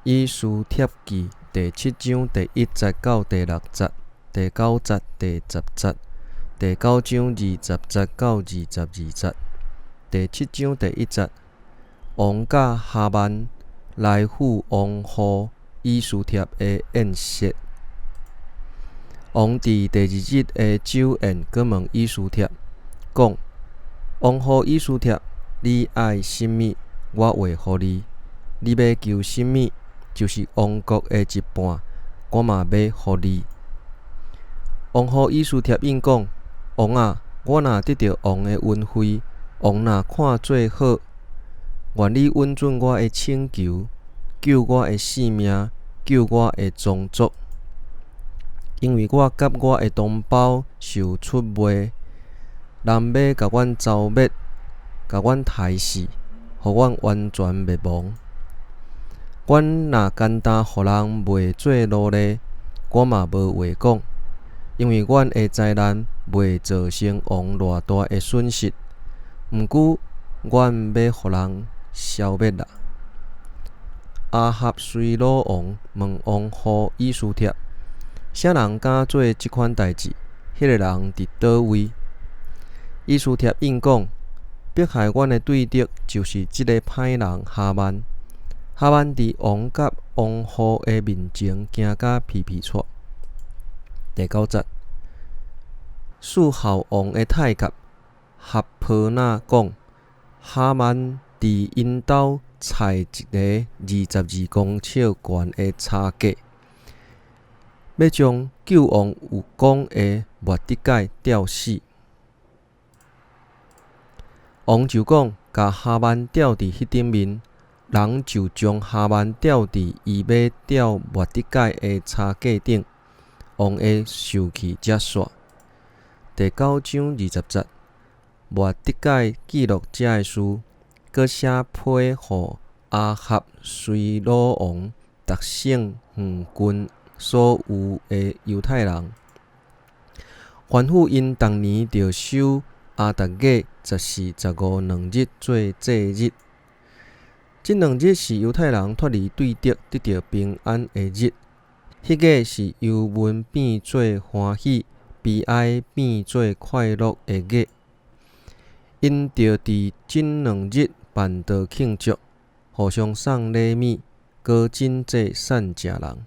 以斯帖記第七章第一節到第六節，第九節、第十節，第九章二十節到22節。第七章第一節，王佮哈曼來赴王后以斯帖的宴席。王佇第二日的酒宴，閣問以斯帖，講：王后以斯帖，你愛啥物，我會予你；你欲求啥物，就是王國的一半，我嘛欲予你。王后以斯帖應講：王啊，我若得著王的恩惠，王若看做好，願你允准我的請求，救我的性命，救我的宗族。因為我佮我的同胞受出賣，人欲共阮誅滅，共阮刣死，予阮完全滅亡。阮若甘當予人賣做奴隸，我嘛無話講，因為阮的災難袂造成王偌大的損失。毋過，阮欲予人消滅啦。亞哈隨魯王問王后以斯帖：啥人敢做這款代誌？彼个人佇佗位？以斯帖應講：迫害阮的對敵就是這个歹人哈曼。哈曼佇王佮王后的面前驚甲皮皮掣。第九節，侍候王的太監哈波那講：哈曼佇𪜶兜裁一个22公尺懸的柴架，欲將救王有功的末底改吊死。王就講：共哈曼吊佇彼頂面。人就將哈曼吊佇伊欲吊末底改的柴架頂，王的壽氣才煞。第九章二十節，末底改記錄這个事，閣寫批予亞哈隨魯王逐省遠郡所有的猶太人，吩咐𪜶逐年著守亞達月十四、十五兩日做祭日。這兩日是猶太人脫離對敵、得著平安的日。彼月是憂悶變做歡喜，悲哀變做快樂的月。𪜶著佇這兩日辦桌慶祝，互相送禮物，閣賑濟散食人。